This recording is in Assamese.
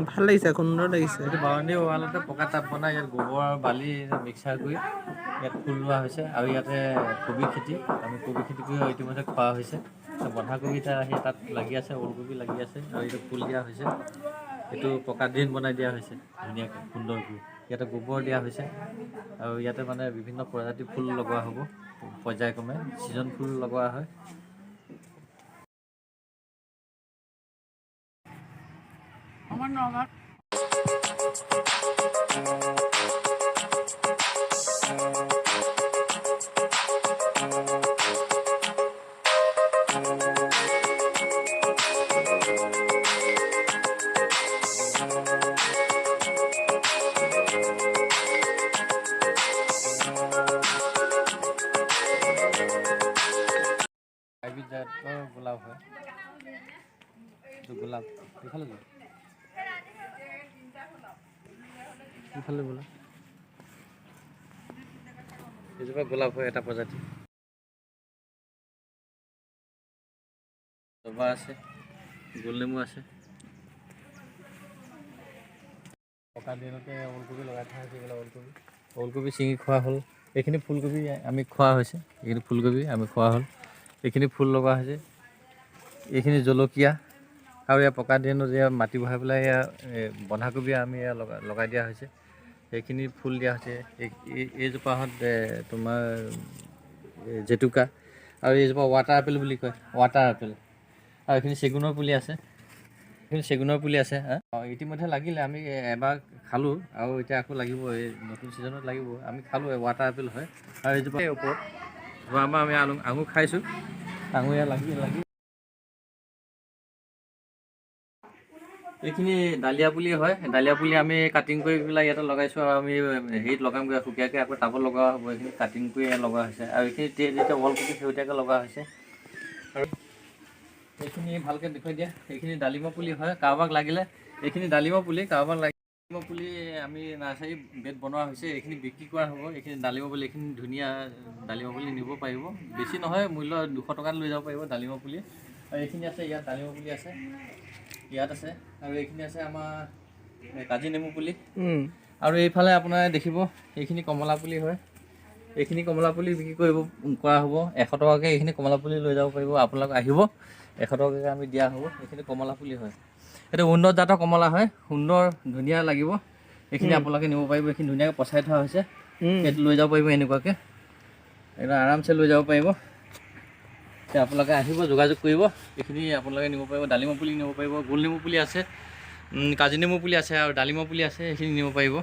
ভাল লাগিছে, সুন্দৰ লাগিছে। এইটো বাউণ্ডেৰী ৱালতে পকা টাব বনাই ইয়াত গোবৰ আৰু বালি মিক্সাৰ কৰি ইয়াত ফুল ৰোৱা হৈছে। আৰু ইয়াতে কবি খেতি, আমি কবি খেতি কৰি ইতিমধ্যে খোৱা হৈছে। বন্ধাকবি এটা সেই তাত লাগি আছে, ওলকবি লাগি আছে আৰু এইটো ফুল দিয়া হৈছে। এইটো পকা ড্ৰেইন বনাই দিয়া হৈছে ধুনীয়াকৈ সুন্দৰকৈ। ইয়াতে গোবৰ দিয়া হৈছে আৰু ইয়াতে মানে বিভিন্ন প্ৰজাতিৰ ফুল লগোৱা হ'ব পৰ্যায়ক্ৰমে, ছিজন ফুল লগোৱা হয়। আমাৰ নগাঁৱত। হাইব্ৰিড জাতৰ গোলাপ হয় এইটো। গোলাপ এইফালে যোৱা, ইফালে বোলা। এইজোপা গোলাপ হয় এটা প্ৰজাতি। জবা আছে, গোল নেমু আছে। পকা দিনতে ওলকবি লগাই থোৱা হৈছে। এইবিলাক ওলকবি, ওলকবি ছিঙি খোৱা হ'ল। এইখিনি ফুলকবি আমি খোৱা হৈছে। এইখিনি ফুলকবি আমি খোৱা হ'ল। এইখিনি ফুল লগোৱা হৈছে। এইখিনি জলকীয়া। আৰু ইয়াৰ পকা দিনত ইয়াৰ মাটি বহাই পেলাই ইয়াৰ বন্ধাকবি আমি ইয়াৰ লগাই দিয়া হৈছে। সেইখিনি ফুল দিয়া হৈছে। এইজোপাহঁত তোমাৰ জেতুকা আৰু এইজোপা ৱাটাৰ আপেল বুলি কয়, ৱাটাৰ আপেল। আৰু এইখিনি চেগুনৰ পুলি আছে, এইখিনি চেগুনৰ পুলি আছে। অঁ, ইতিমধ্যে লাগিলে। আমি এবাৰ খালোঁ আৰু এতিয়া আকৌ লাগিব, এই নতুন ছিজনত লাগিব। আমি খালোঁ, ৱাটাৰ আপেল হয়। আৰু এইজোপা এই ওপৰত আমাৰ আমি আলু আঙুৰ খাইছোঁ। আঙুৰ ইয়াত লাগি লাগি। এইখিনি ডালিয়া পুলি হয়। ডালিয়া পুলি আমি কাটিং কৰি পেলাই ইয়াতে লগাইছোঁ আৰু আমি হেৰিত লগামগৈ সুকীয়াকৈ, আকৌ টাবত লগোৱা হ'ব। এইখিনি কাটিং কৰি ইয়াত লগোৱা হৈছে। আৰু এইখিনি যেতিয়া ওলকবি সেউজীয়াকৈ লগোৱা হৈছে। আৰু এইখিনি ভালকৈ দেখুৱাই দিয়া। এইখিনি ডালিম পুলি হয়। কাৰোবাক লাগিলে, এইখিনি ডালিম পুলি, কাৰোবাক ডালিম পুলি আমি নাৰ্চাৰী বেড বনোৱা হৈছে। এইখিনি বিক্ৰী কৰা হ'ব। এইখিনি ডালিম পুলি, এইখিনি ধুনীয়া ডালিম পুলি নিব পাৰিব। বেছি নহয় মূল্য, 200 টকাত লৈ যাব পাৰিব ডালিম পুলি। আৰু এইখিনি আছে, ইয়াত ডালিম পুলি আছে, ইয়াত আছে। আৰু এইখিনি আছে আমাৰ কাজি নেমু পুলি। আৰু এইফালে আপোনাৰ দেখিব, এইখিনি কমলা পুলি হয়। এইখিনি কমলা পুলি বিক্ৰী কৰিব কৰা হ'ব 100 টকাকৈ। এইখিনি কমলা পুলি লৈ যাব পাৰিব আপোনালোক, আহিব, 100 টকাকৈ আমি দিয়া হ'ব। এইখিনি কমলা পুলি হয়। এইটো উন্নত জাতৰ কমলা হয়, সুন্দৰ ধুনীয়া লাগিব। এইখিনি আপোনালোকে নিব পাৰিব। এইখিনি ধুনীয়াকৈ পচাই থোৱা হৈছে। এইটো লৈ যাব পাৰিব এনেকুৱাকৈ, একদম আৰামছে লৈ যাব পাৰিব। এতিয়া আপোনালোকে আহিব, যোগাযোগ কৰিব। এইখিনি আপোনালোকে নিব পাৰিব। ডালিম পুলি নিব পাৰিব, গোল নেমু পুলি আছে, কাজি নেমু পুলি আছে আৰু ডালিম পুলি আছে। এইখিনি নিব পাৰিব।